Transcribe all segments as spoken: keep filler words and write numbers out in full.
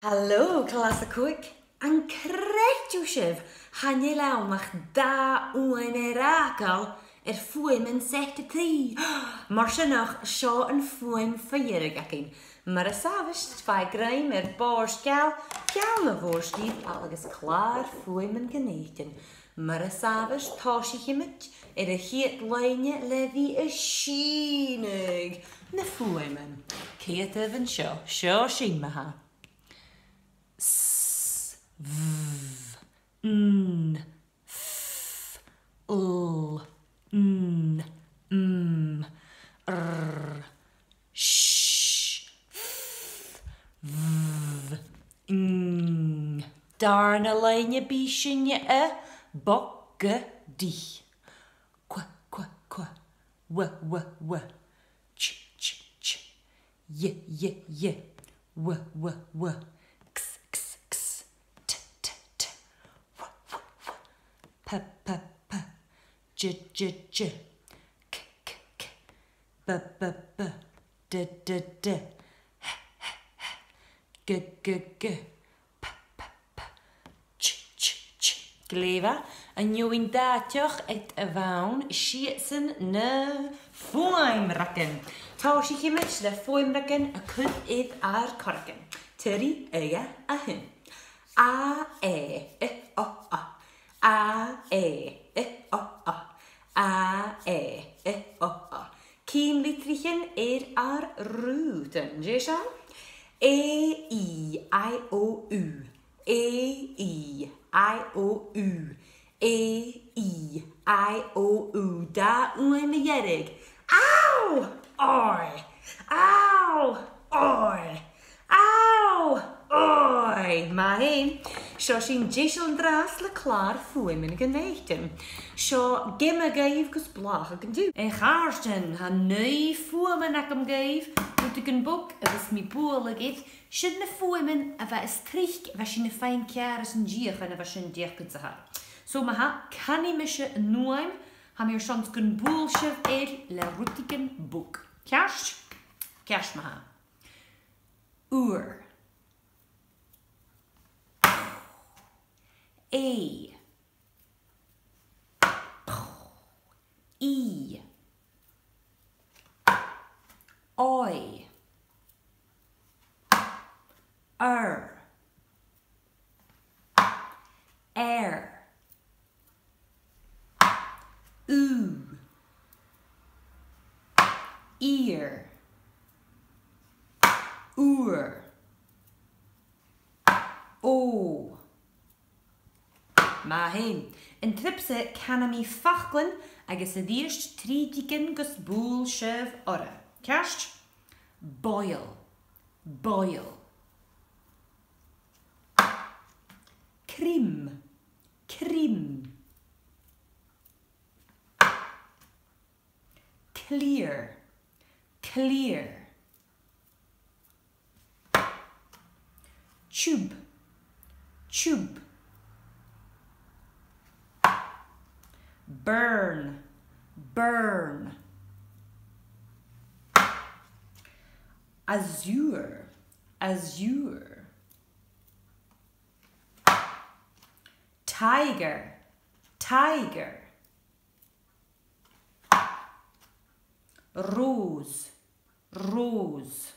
Halò, Clas a Còig. An creideadh sibh, chan eil ann ach dà fhuaim air fhàgail air fuaimean set a trì. Mar sin, seo an fhuaim mu dheireadh againn. Mar as àbhaist, faigh grèim air bòrd geal, geal na bhòrd-ìre agus clàr fuaimean Dhùn Èideann. Mar as àbhaist, tòisichidh sinn air a' chiad loidhne le bhith a' sìneadh na fuaimean. Ceart, an seo, seo sinn ma-thà. S, v, n, f, l, n, m, r, s, f, v, n. Dàrna loidhne, bidh sinn a' bogadaich. Qua, qua, qua. Wa, wa, wa. Ch, ch, ch. Y, y, y. W, w, w. X, x, x. T, t, t. W, w, w. P, p, p. J, j, j. K, k, k. B, b, b. D, d, d. H, h, h. G, g, g. P, p, p. Ch, ch, ch. Glè mhath. An-diugh, an dàrna taigh air a bhith ann, seo sinn na fuaimreagan. Tòisichidh sinn le fuaimreagan a' cur air ar corragan. Trì, a dhà, a h-aon. A, e, i, o, u. A, e, i, o, u. A, e, i, o, u. Cùm litrichean air ar rùdan. Dè seo? A, E, I, O, U. A, E, I, O, U. A, E, I, O, U. Dà fhuaim mu dheireadh. Ow! Oi! Ow! Oi! Ow! Oi! Math fhèin. Seo sinn deiseil an-dràsta le clàr fuaimean Dhùn Èideann. Seo geama dhuibh gus blàthachadh an-diugh. A chàirdean, tha naoi fuaimean agam dhuibh, rudeigin bog agus mi a' bualadh air. Sin na fuaimean a bha as trice a bha sinn a' faighinn ceàrr às an deuchainn a bha sinn a' dèanamh an seo. So ma-thà, canaidh mise an fhuaim, tha mi airson gun buail sibh air le rudeigin bog. Ceart? Ceart ma-thà. Ùr. A. P, i. Oi. Ur. Air. Ù. Ìr. Ùr. Ò. Math fhèin. An trip-sa canaidh mi faclan agus a-rithist trì diogan gus buail sibh orra. Ceart? Boil. Boil. Crim. Crim. Clear. Clear. Tube. Tube. Burn. Burn. Azure. Azure. Tiger. Tiger. Rose. Rose.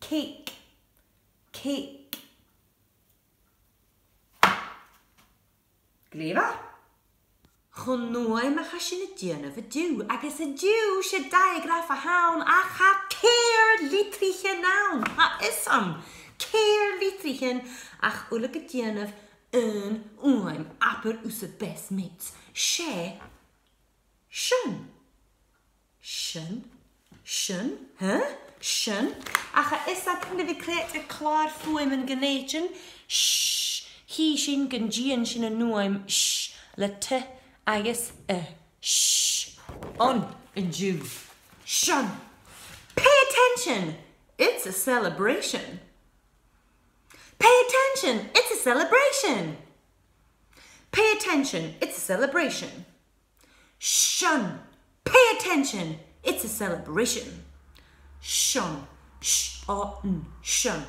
Cake. Cake. Glè mhath. Chun an fhuaim a tha sinn a' dèanamh an-diugh, agus an-diugh 's e diagraf a th' ann, ach tha ceithir litrichean ann. Tha fhios agam, ceithir litrichean, ach uile gu dèanamh aon fhuaim, abair thusa best mates. 'S e sin. Sin. Sin. Huh? Sin. Ach tha fhios againn, le bhith a' cleachdadh clàr fuaimean Dhùn Èideann, sh, chì sinn gun dèan sinn an fhuaim sh le t agus a. Sh. An, an-diugh. Sin. Pay attention. It's a celebration. Pay attention. It's a celebration. Pay attention. It's a celebration. Sin. Pay attention. It's a celebration. Sin. Sh. o, n, Seon.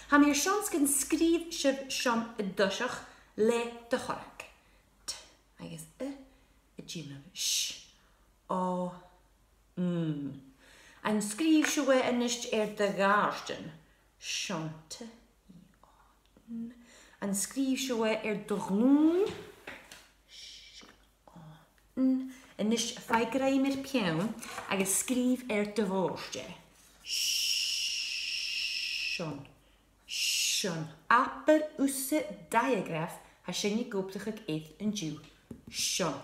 Tha mi airson 's gun sgrìobh sibh Seon an toiseach le do chorrag. T agus i a' dèanamh s, o, n. An sgrìobh sibh e a-nis air do ghàirdean? Seon, t, i, o, n. An sgrìobh sibh e air do ghlùin? S, o, n. A-nis faigh grèim air peann agus sgrìobh air do bhòrd e. Seon. Seon. Abair thusa diagraf, tha sinne ag obrachadh air an-diugh. Seon.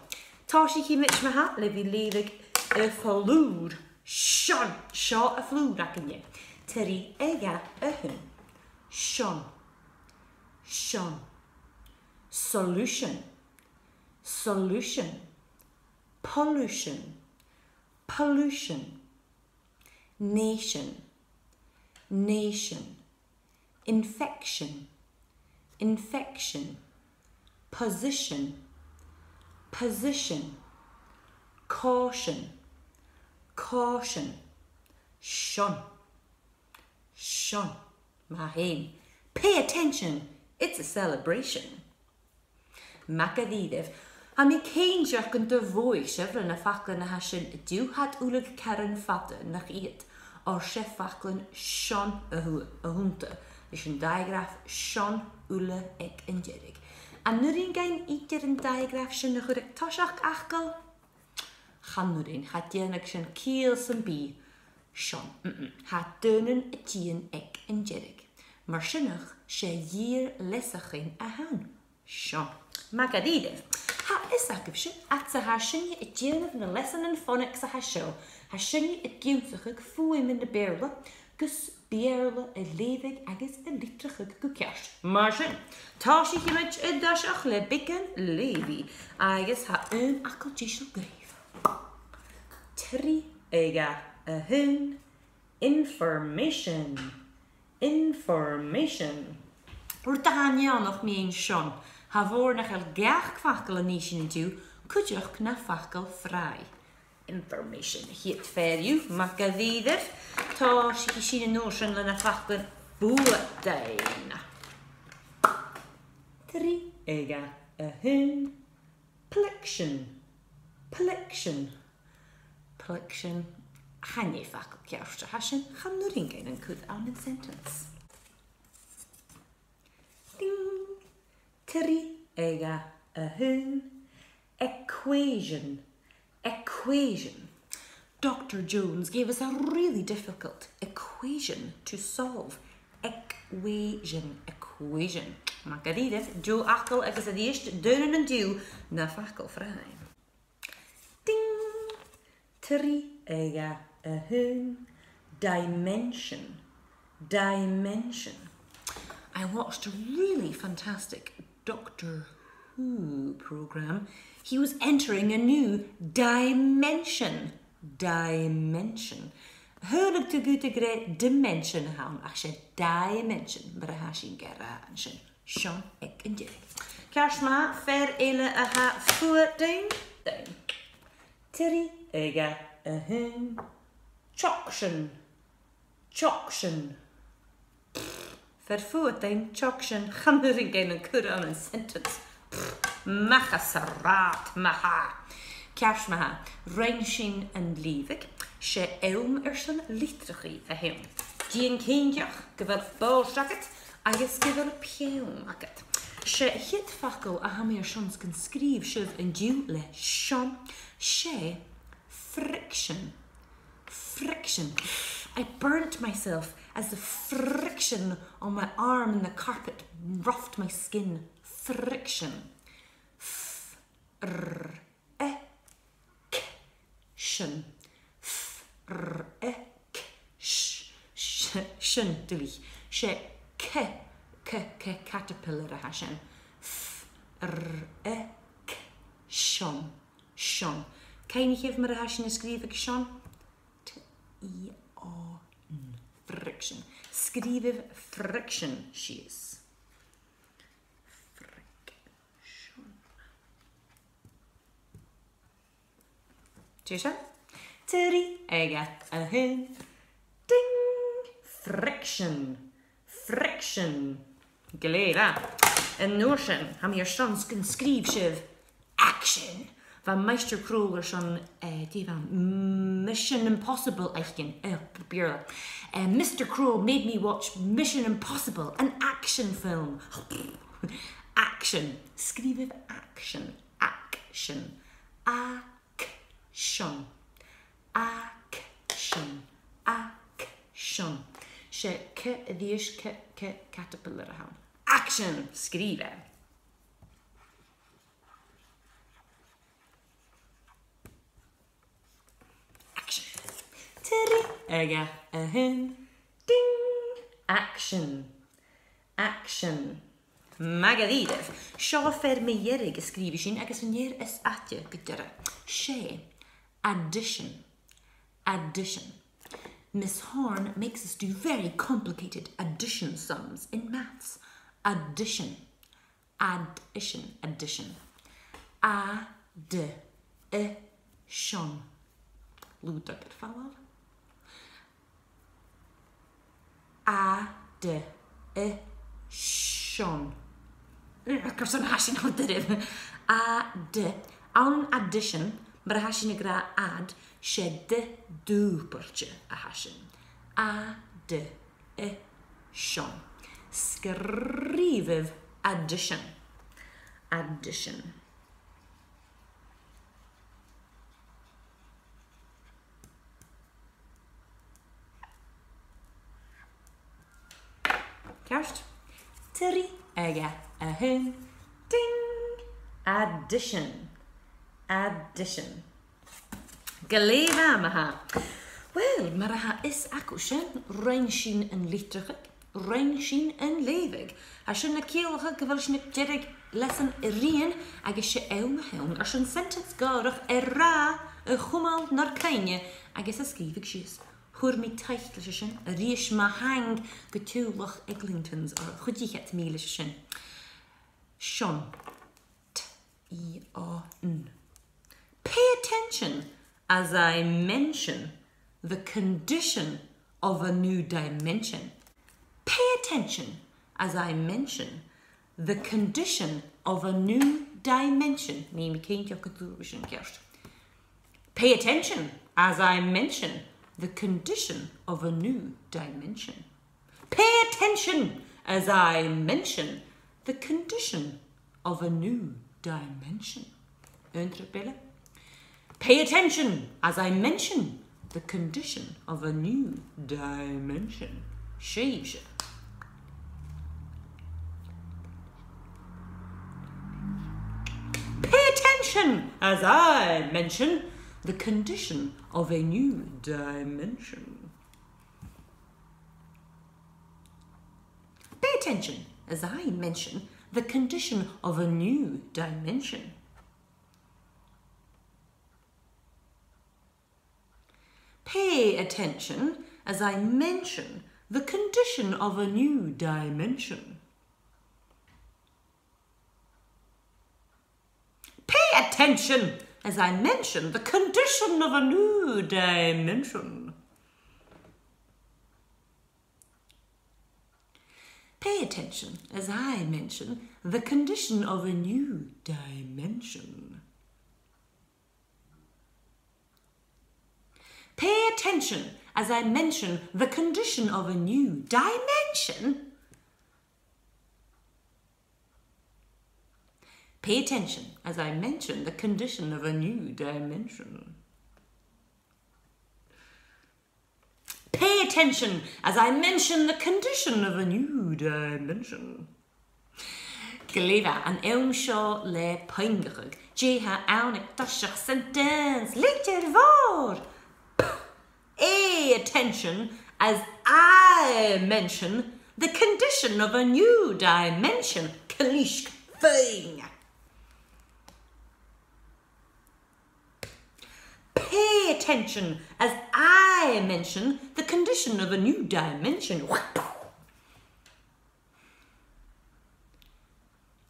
Tòisichidh mi ma-thà le bhith a' leughadh am flùr. Seon. Seo am flùr againne. Trì, a dhà, a h-aon. Seon. Seon. Solution. Solution. Pollution. Pollution. Nation. Nation. Infection. Infection. Position. Position. Caution. Caution. Seon. Seon. Math fhèin. Pay attention. It's a celebration. Math dha-rìribh. Tha mi cinnteach gun do mhothaich sibh leis na faclan a tha sin an-diugh. Tha iad uile gu ceàrr fada, nach eil? Oir 's e faclan Seon a th' ann, a th' annta, leis an diagraf Seon uile aig an deireadh. An urrainn dhuinn idir an diagraf sin a chur aig toiseach, a Chaluim? Chan urrainn, tha e a' dèanamh sin ciall sam bith. Seon, mm-mm, tha e daonnan a' tighinn aig an deireadh. Mar sin, 's e dìreach leasachan a th' ann. Seon. Math dha-rìribh. Tha fios agaibhse, fhad 's a tha sinne a' dèanamh na leasanan phonics a tha seo, tha sinne ag ionnsachadh fuaimean na Beurla gus Beurla a leughadh agus a litreachadh gu ceart. Mar sin, tòisichidh mi an toiseach le beagan leughaidh, agus tha aon fhacal deiseil dhuibh. Trì, a dhà, a h-aon. Information. Information. Rud a tha neònach mu dheidhinn Seon, tha e a' faireachdainn nach eil gach facal a nì sinn an-diugh cuideachd na facal frai. Information. A' chiad fhear dhiubh, math dha-rìribh. Tòisichidh sinn an uair sin le na faclan buadain. Trì, a dhà, a h-aon. Plexion. Plexion. Plexion. Chan e facal ceart a tha sin, chan urrainn dhuinn an cur ann an sentence. Ding. Trì, a dhà, a h-aon. Equation. Equation. Doctor Jones gave us a really difficult equation to solve. Equation, equation. Math dha-rìribh, deagh fhacal agus a-rithist daonnan an-diugh na facal frai. Ding! Trì, a dhà, a h-aon. Dimension. Dimension. I watched a really fantastic Doctor Who programme. He was entering a new dimension. Dimension. Shaoileadh tu gu bheil e ag ràdh dimension a th' ann, ach 's e dimension mar a tha sinn ga ràdh an sin. Seon aig an deireadh. Ceart ma-thà, fear eile a tha fuadain. Trì, a dhà, a h-aon. Teocsainn. Teocsainn. Fear fuadain, teocsainn, chan urrainn dhuinn an cur ann an sentence. Mach às an rathad ma-thà. Ceart ma-thà, rinn sinn an leughadh, 's e àm airson litreachaidh a th' ann. Dèan cinnteach gu bheil bòrd agad agus gu bheil peann agad. 'S e a' chiad fhacal a tha mi airson 's gun sgrìobh sibh an-diugh le Seon, 's e friction. Friction. I burnt myself as the friction on my arm in the carpet ruffed my skin. Friction. F, r, i, c, tion. F, r, i, c, sh, sh, tion, duilich. 'S e c, c, c, caterpillar a tha sin. F, r, i, c, tion. Seon. Cuimhnichibh mar a tha sinn a' sgrìobhadh Seon? T, i, o, n. Friction. Sgrìobhaibh friction sìos. Friction. Dè seo? Trì, a dhà, a h-aon. Ding! Friction. Friction. Glè mhath. An uair sin, tha mi airson 's gun sgrìobh sibh action. Bha Maighstir Cròl airson, eh, dè bh' ann, Mission Impossible fhaicinn, eh, Beurla. Eh, Mister Crowell made me watch Mission Impossible, an action film. Action. Sgrìobhaibh action. Action. Action. Action. Action. 'S e C a-rithist, C, C, caterpillar a th' ann. Action. Sgrìobh e. Action. Trì, a dhà, a h-aon. Ding. Action. Action. Math dha-rìribh. Seo fear mu dheireadh a sgrìobh sinn agus an fhear as fhaide gu dearbh. 'S e addition. Addition. Miss Horne makes us do very complicated addition sums in maths. Addition. Addition, addition. A, d, i, tion. Lùdag air falbh. A, d, i, tion. Ugh, carson a tha sin cho doirbh. A, d, ann an addition, mar a tha sinn ag ràdh add, 's e d dùbailte a tha sin. A, d, i, tion. Sgrìobhaibh addition. Addition. Ceart? Trì, a dhà, a h-aon. Ding! Addition. Addition. Glè mhath, ma-thà. Uill, mar a tha fios agaibhse, rinn sinn an litreachadh, rinn sinn an leughadh. Tha sin a' ciallachadh gu bheil sinn aig deireadh leasan a-rithist agus 's e àm a th' ann airson sentence gòrach a ràdh, a chumail nur cuimhne agus a sgrìobhadh sìos. Fhuair mi taic leis a sin a-rithist, ma-thà, gu tiodhlach Eglinton's, oir chuidich iad mi leis a sin. Tion. T, i, o, n. Pay attention as I mention the condition of a new dimension. Pay attention as I mention the condition of a new dimension. Nì mi cinnteach gun d' fhuair sibh sin ceart. Pay attention as I mention the condition of a new dimension. Pay attention as I mention the condition of a new dimension. Aon turas eile. Pay attention as I mention the condition of a new dimension. Sibhse. Pay attention as I mention the condition of a new dimension. Pay attention as I mention the condition of a new dimension. Pay attention as I mention the condition of a new dimension. Pay attention as I mention the condition of a new dimension. Pay attention as I mention the condition of a new dimension. Pay attention as I mention the condition of a new dimension. Pay attention as I mention the condition of a new dimension. Pay attention as I mention the condition of a new dimension. Glè mhath, an fheadhainn seo le puingeachadh. Dè tha ann aig toiseach sentence? Litir mhòr! P, A attention as I mention the condition of a new dimension. Clisg fhèin. Pay attention as I mention the condition of a new dimension.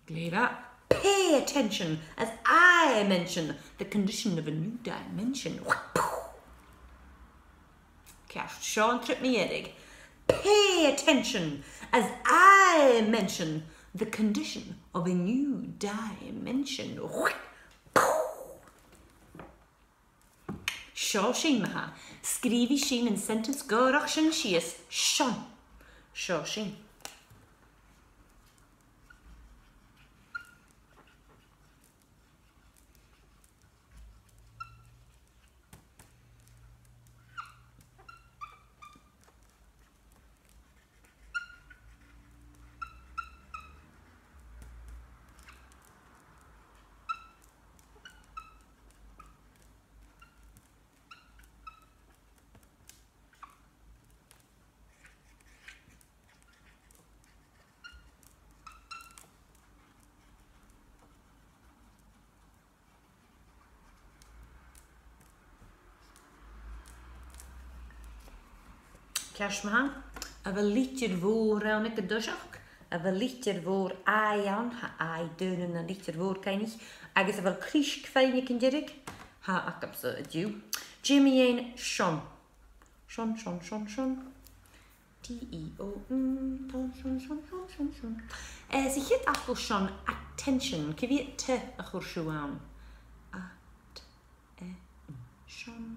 Glè mhath. Pay attention as I mention the condition of a new dimension. Ceart, seo an trip mu dheireadh. Pay attention as I mention the condition of a new dimension. Seo sinn, ma-thà. Sgrìobhaidh sinn an sentence gòrach sin sìos. Seo. Seo sinn. Ceart ma-thà, a bheil litir mhòr ann aig an toiseach, a bheil litir mhòr I ann, tha I daonnan na litir mhòr, cuimhnich, agus a bheil crisg fhèin aig an deireadh, tha agamsa an-diugh. Dè mu dheidhinn Seon? Seon, Seon, Seon, Seon. T E O N, Seon, Seon, Seon, Seon, Seon, Seon. Eh, sa chiad fhacal Seon, attention, cia mheud T a chuir sibh ann? At, eh, Seon.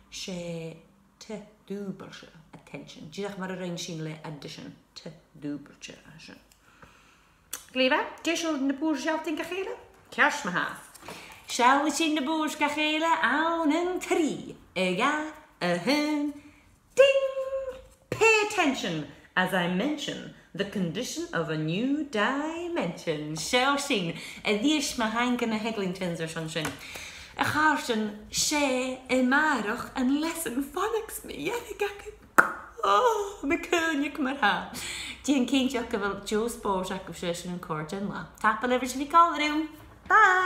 'S e T dùbailte, attention. Dìreach mar a rinn sinn le addition. T dùbailte a tha sin. Glè mhath, deiseil na bùird a shealltainn dha chèile? Ceart ma-thà. Seallaidh sinn na bùird dha chèile ann an trì, a dhà, a h-aon, ding! Pay attention as I mention the condition of a new dimension. Seo sinn, a-rithist, ma-thà, gu na h-Eglinton airson sin. A chàirdean, 's e a-màireach an lesson phonics mu dheireadh againn. Oh, mo chuimhne mar-thà. Dèan cinnteach gu bheil deagh spòrs agaibh airson an còrr den latha. Tapadh leibh airson a bhith còmhla rium. Bye!